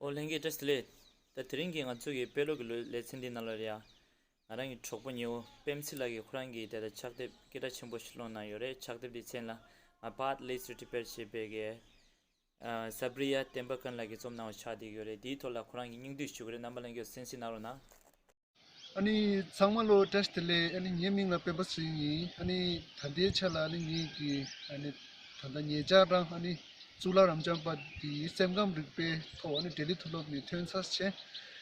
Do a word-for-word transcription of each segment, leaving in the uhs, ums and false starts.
ཨོ་ལྷན་རྒྱས་བཀྲ་ཤིས་བདེ་ལེགས། ད་དེ་རིང་གི་ང་ཚོ་གི་དཔེ་ཀློག་གི་ལོ་ལེ་ཚན་འདི་ནང་ལ་རེད་ཡ། ང་རང་གི་གྲོགས་པོ་ཉེ་བོ་པེམ་སི་ལགས་ཀྱིས་ཁོ་རང་གིས་དེ་ལྟར་ཕྱག་དེབ་སྐད་གྲགས་ཆེན་པོ་ཞིག་ཀློག་གནང་ཡོད་རེད། ཕྱག་དེབ་འདིའི་མཚན་ལ་My Path Leads to Tibet ཞེས་པའི་གི་ཨ་ས་པྲི་ཡ་བསྟན་པ་ཀུན་ལགས་ཀྱིས་རྩོམ་གནང་བ་ཆགས་བསྡད་ཡོད་རེད། དེའི་ཐོག་ལ་ཁོ་རང་གི་སྙིང་བསྡུས་ཞུ་གི་རེད། རྣམ་པ་ལྷན་རྒྱས་གསན་གཟིགས་གནང་རོགས་གནང་། ཨ་ནི་ཚང་མ་ལོ་བཀྲ་ཤིས་བདེ་ལེགས། ཨ་ནི་ངའི་མིང་ལ་སྤེན་པ་ཚེ་རིང་ཡིན། ཨ་ནི་ད་ལྟའི་ཆ་ལ་ཨ་ནི་ངེད་ཀྱི་ཨ་ནི་ད་ལྟ་ཉེ་ཆར་རང་ཨ་ནི་གཙུག་ལག་རབ་འབྱམས་པ་དེའི་སེམས་ཁམས་རིག་པའི་ཐོག་ཨ་ནི་འབྲས་ལི་མཐོ་སློབ་ནས་ཐོན་ཚར་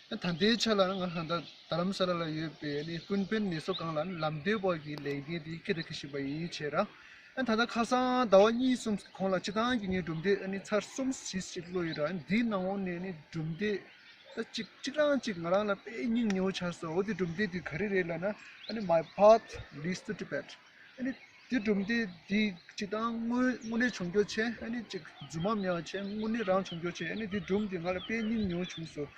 བྱས། ཨ་ད་ལྟའི་ཆ་ལ་ང་ད་ལྟ་རྡ་རམ་ས་ལ་ལ་ཡོད་པའི་ཨ་ནི་ཀུན་ཕན་ནད་གསོ་ཁང་ལ་ཨ་ནི་ལམ་སྟོན་པ་གི་ལས་འགན་དེ་འཁྱེར་དང་འཁྱེར་བཞིན་པ་ཡིན་བྱས་ར། ཨ་ད་ལྟ་ཁ་སང་ཟླ་བ་གཉིས་གསུམ་གོང་ལ་སྤྱིར་བཏང་གི་ངའི་གྲུབ་འབྲས་ཨ་ནི་ཚར་གསུམ་བཞི་ཞིག་བློ་ཡོད་ར། ཨ་ནི་འདིའི་ནང་འོག་ནས་ཨ་ནི་གྲུབ་འབྲས་ད་གཅིག་གཅིག་རང་གཅིག་ང་རང་ལ་དཔེ་སྙིང་ཉེ་བོ་ཆགས་སོང་། འོ་དེ་གྲུབ་འབྲས་དེ་ག་རེ་རེད་ལབ་ན། ཨ་ནི་My Path Leads to Tibet། ཨ་ནི་དེ་གྲུབ་འབྲས་དེ་སྤྱིར་བཏང་དངོས་དངོས་གནས་བྱུང་རྒྱུ་བྱས། ཨ་ནི་གཅིག་རྫུན་མ་མེད་པ་བྱས། དངོས་གནས་རང་བྱུང་རྒྱུ་བྱས། ཨ་ནི་དེ་གྲུབ་འབྲས་ང་ལ་དཔེ་སྙིང་ཉེ་བོ་བྱུང་སོང་།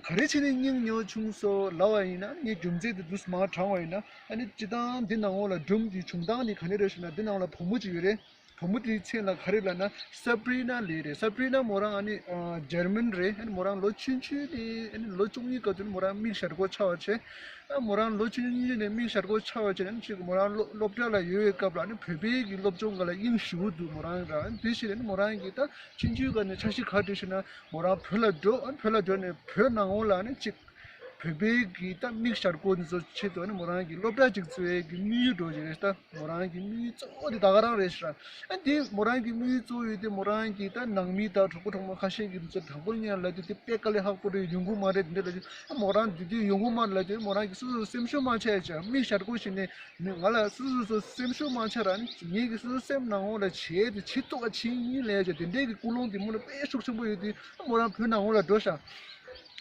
ག་རེ་བྱས་ནས་སྙིང་ཉེ་བོ་བྱུང་སོང་ལབ་པ་ཡིན་ན། ངས་རྒྱུ་མཚན་དེ་འདུག་མར་དྲངས་པ་ཡིན་ན། ཨ་ནི་སྤྱིར་བཏང་འདི་ནང་འོག་ལ་གྲུབ་འབྲས་བྱུང་སྟངས་དེ་ག་ནས་རེད་ཞུ་ན། འདི་ནང་ལ་བུ་མོ་གཅིག་ཡོད་རེད། བུ་མོ་དེའི་མཚན་ལ་ག་རེ་ལབ་ན་སབ་རི་ན་ལབ་རེད། སབ་རི་ན་མོ་རང་ཨ་ནི་ཨ་འཇར་མན་རེད། ཨ་ནི་མོ་རང་ལོ་ཆུང་ཆུང་ནས་ཨ་ནི་ལོ་བཅུ་གཉིས་སྐབས་དུས་ནས་མོ་རང་མིག་ཞར་གོག་ཆགས་པ་བྱས། ཨ་མོ་རང་ལོ་ཆུང་ཆུང་ནས་མིག་ཞར་གོག་ཆགས་པ་བྱས་ནས་ཅིག་མོ་རང་སློབ་སློབ་གྲྭ་ལ་ཡོད་པའི་སྐབས་ལ་ཨ་ནི་བོད་པའི་གི་སློབ་སྦྱོང་སྒང་ལ་དབྱིངས་ཞེ་པོ་འདུག་མོ་རང་རང་། དེ་བྱས་ནས་ཨ་ནི་མོ་རང་གི་ད་ཆུང་ཆུང་སྒང་ནས་འཆར་གཞི་ག་རེ་བྱས་ན་མོ་རང་བོད་ལ་འགྲོ། ཨ་ནི་བོད་ལ་འགྲོ་ནས་བོད་ནང་ལོགས་ལ་ཨ་ནི་ཅིག་བོད་པའི་གི་ད་མིག་ཞར་གོག་འདི་ཚོ་ཆེད་དུ་ཨ་ནི་མོ་རང་གི་སློབ་གྲྭ་ཅིག་བཙུགས་ཡས་ཀྱི་དམིགས་ཡུལ་འདྲ་ཅིག་རེད། ད་མོ་རང་གི་དམིགས་ཡུལ་གཙོ་བོ་དེ་ད་ག་རང་རེད་ཤག། ཨ་འདི་མོ་རང་གི་དམིགས་ཡུལ་གཙོ་བོ་ཡོད་དེ། མོ་རང་གི་ད་ནང་མི་དང་གྲོགས་པོ་གྲོགས་མོ་ཁ་ཤས་ཀྱིས་འདི་ཚོ་དྲང་པོ་ཉན་ལབ་དུས་དེ་དཔེ་དཀའ་ལས་ཁག་པོ་རེད། ཡོང་གི་མ་རེད་འདི་འདྲ་ལབ་དུས། ཨ་མོ་རང་འདི་དུས་ཡོང་གི་མ་རེད་ལབ་དུས་མོ་རང་གིས་སོ་སོ་སེམས་ཤུགས་མ་ཆག་ཡ་ཅིག། མིག་ཞར་གོག་བྱས་ནས་ང་ལ་སོ་སོ་སོ་སེམས་ཤུགས་མ་ཆག་ར། ངེད་ཀྱི་སོ་སོ་སེམས་ནང་ལོགས་ལ་བྱས་ཏེ་བྱེད་ཐུབ་པ་བྱེད་ཡིན་ལབ་ཡ་ཅིག། དེ་འདྲའི་གི་ཀུན་སློང་དེ་མོ་ལ་དཔེ་ཤུགས་ཆེན་པོ་ཡོད་དུས། ཨ་མོ་རང་བོད་ནང་ལོགས་ལ་འགྲོ་ཤག།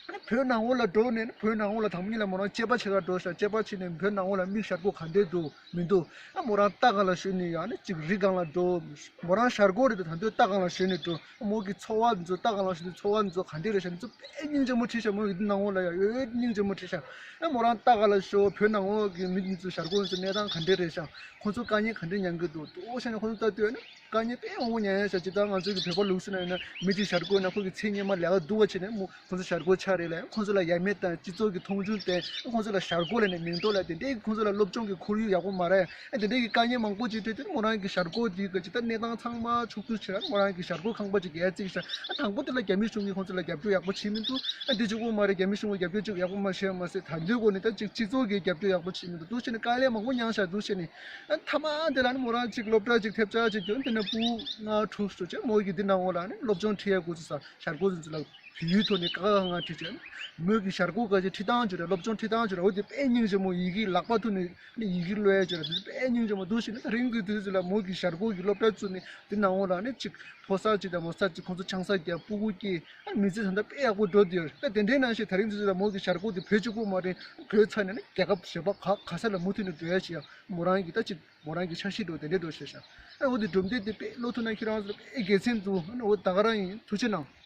ཨ་ནི་བོད་ནང་ལོགས་ལ་འགྲོ་ནས་ནི་བོད་ནང་ལོགས་ལ་དང་པོ་ཉིད་ལ་མོ་རང་དཔྱད་པ་བྱེད་ག་འགྲོ་ཤག། དཔྱད་པ་བྱས་ནས་བོད་ནང་ལོགས་ལ་མིག་ཞར་གོག་ག་འདྲས་འདུག་མི་འདུག། ཨ་མོ་རང་ལྟ་ག་ལ་ཞུས་ནས་ཡང་ནི་ཅིག་རི་སྒང་ལ་འགྲོ། མོ་རང་ཞར་གོག་རེད་དུས་ད་འདོད་ལྟ་ག་ལ་ཞུས་ནས་འགྲོ། ཨ་མོ་གི་འཚོ་བ་འདི་ཚོ་ལྟ་ག་ལ་ཞུས་ནས་འཚོ་བ་འདི་ཚོ་ག་འདྲས་རེད་ཤག། འདི་ཚོ་དཔེ་སྙིང་རྗེ་མོ་བྱས་ཤག། མོ་གི་འདི་ནང་ལོགས་ལ་ཡང་ཡོད་སྙིང་རྗེ་མོ་བྱས་ཤག། ཨ་མོ་རང་ལྟ་ག་ལ་ཞོག། བོད་ནང་ལོགས་ཀྱི་མི་འདི་ཚོ་ཞར་གོག་འདི་ཚོ་གནས་སྟངས་ག་འདྲས་རེད་ཤག། ཁོང་ཚོ་དཀའ་ངལ་ག་འདྲས་མྱངས་ཀྱི་འདུག། འདུག་བྱས་ནས་ཁོང་ཚོ་ལྟ་དུས་ཨ་ནི། དཀའ་ངལ་དཔེ་མང་པོ་མྱངས་ཡོད་ཤག། སྤྱིར་བཏང་ང་ཚོའི་གི་བོད་པ་ལུགས་སྲོལ་ནང་ཡིན་ན་མི་གཅིག་ཞར་གོག་ན་ཁོ་གི་མཚན་སྔོན་མ་ལས་ཀ་སྡུག་པ་བྱས་ནས་མོ་ཁོང་ཚོ་ཞར་གོག་ཆགས་རེད་ལབ། ཁོང་ཚོ་ལ་ཡ་མེད་དང་སྤྱི་ཚོགས་ཀྱི་མཐོང་ཆུང་བསྟན། ཁོང་ཚོ་ལ་ཞར་གོག་ལབ་ནས་མིང་འདོགས་ལབ། དེ་འདྲའི་ཁོང་ཚོ་ལ་སློབ་སྦྱོང་གི་ཁོར་ཡུག་ཡག་པོ་མ་རག་ཡ། དེ་འདྲའི་གི་དཀའ་ངལ་མང་པོ་ཅིག་འཕྲད་དུས་མོ་རང་གི་ཞར་གོག་དེ་གི་ཅིག་ད་གནས་སྟངས་ཚང་མ་ཕྱོགས་བསྡུ་བྱས་ན་མོ་རང་གི་ཞར་གོག་ཁང་པ་ཅིག་གས་བརྩིགས་ཤག། ཨ་དང་པོ་དེ་ལ་རྒྱ་མི་གཞུང་གིས་ཁོང་ཚོ་ལ་རྒྱབ་སྐྱོར་ཡག་པོ་བྱས་མི་འདུག། ཨ་འདི་གཅིག་པོ་མ་རེད། རྒྱ་མི་གཞུང་གིས་རྒྱབ་སྐྱོར་ཅིག་ཡག་པོ་མ་བྱས་མ་ཟད། ད་ལྟའི་སྒོ་ནས་ད་ཅིག་སྤྱི་ཚོགས་ཀྱིས་རྒྱབ་སྐྱོར་ཡག་པོ་བྱས་མི་འདུག། འདུག་བྱས་ནས་དཀའ་ལས་མང་པོ་མྱངས་ཤག། འདུག་བྱས་ནས། ཨ་མཐའ་མ་དེ་ལ་ནི་མོ་རང་གཅིག་སློབ་གྲྭ་གཅིག་ཐེབས་ཆག་གཅིག་གྱོན། དེ་ནས་ཕྲུ་གུ་ལྔ་དྲུག་སུ་བྱས་མོ་གིས་འདི་ནང་འོག་ལ་ནི་སློབ་སྦྱོང་ཁྲིད་ཡ་འགོ་ཚུགས་ས། ཞར་གོག་ཚོ་ལ་བོད་ཡིག་ཐོག་ནས་ཀ་ཁ་ག་ང་ཁྲིད་བྱས། མོ་གིས་ཞར་གོག་ག་ཅིག་ཁྲིད་སྟངས་བྱོས་ར། སློབ་སྦྱོང་ཁྲིད་སྟངས་བྱོས་ར། འོ་དེ་དཔེ་སྙིང་རྗེ་མོ། ཡི་གེ་ལག་པ་ཐོག་ནས་ནི་ཡི་གེ་ཀློག་ཡ་བྱོས་ར། དེ་དཔེ་སྙིང་རྗེ་མོ། འདུག་བྱས་ནས་ད་རིང་དུས་དུས་ཚོད་ལ་མོ་གིས་ཞར་གོག་གི་སློབ་གྲྭ་བཙུགས་ནས་འདི་ནང་འོག་ལ་ནི་གཅིག་ཕོ་གསར་གཅིག་དང་མོ་གསར་གཅིག་ཁོང་ཚོ་ཆང་ས་བརྒྱབ། སྤུ་གུ་སྐྱེས། ཨ་མི་ཚེ་ད་ལྟ་དཔེ་ཡག་པོ་འགྲོ་བསྡད་ཡོད་རེད། ད་དེ་འདྲའི་ནང་བཞིན་ད་རིང་དུས་ཚོད་ལ་མོ་གི་ཞར་གོག་དེ་བོད་གཅིག་པོ་མ་རེད། བོད་ཚ་ནས་ནི་རྒྱལ་ཁབ་གཞན་པ་ག་ག་ས་ལ་མུ་མཐུད་ནས་འགྲོ་ཡ་ཞིག་ཡང་མོ་རང་གི་ད་ཅིག་མོ་རང་གི་འཆར་གཞི་འགྲོ་དེ་འདྲའི་འགྲོ་ཤེས་ཤག། ཨ་འོ་དེ་གྲུབ་འབྲས་དེ་དཔེ་བློ་ཐུག་ན་ཁྱེད་རང་ཚོ་ལ་དཔེ་དགེ་མཚན་འདུག། ཨ་འོ་ད་ག་རང་ཡིན། ཐུགས་རྗེ་གནང་།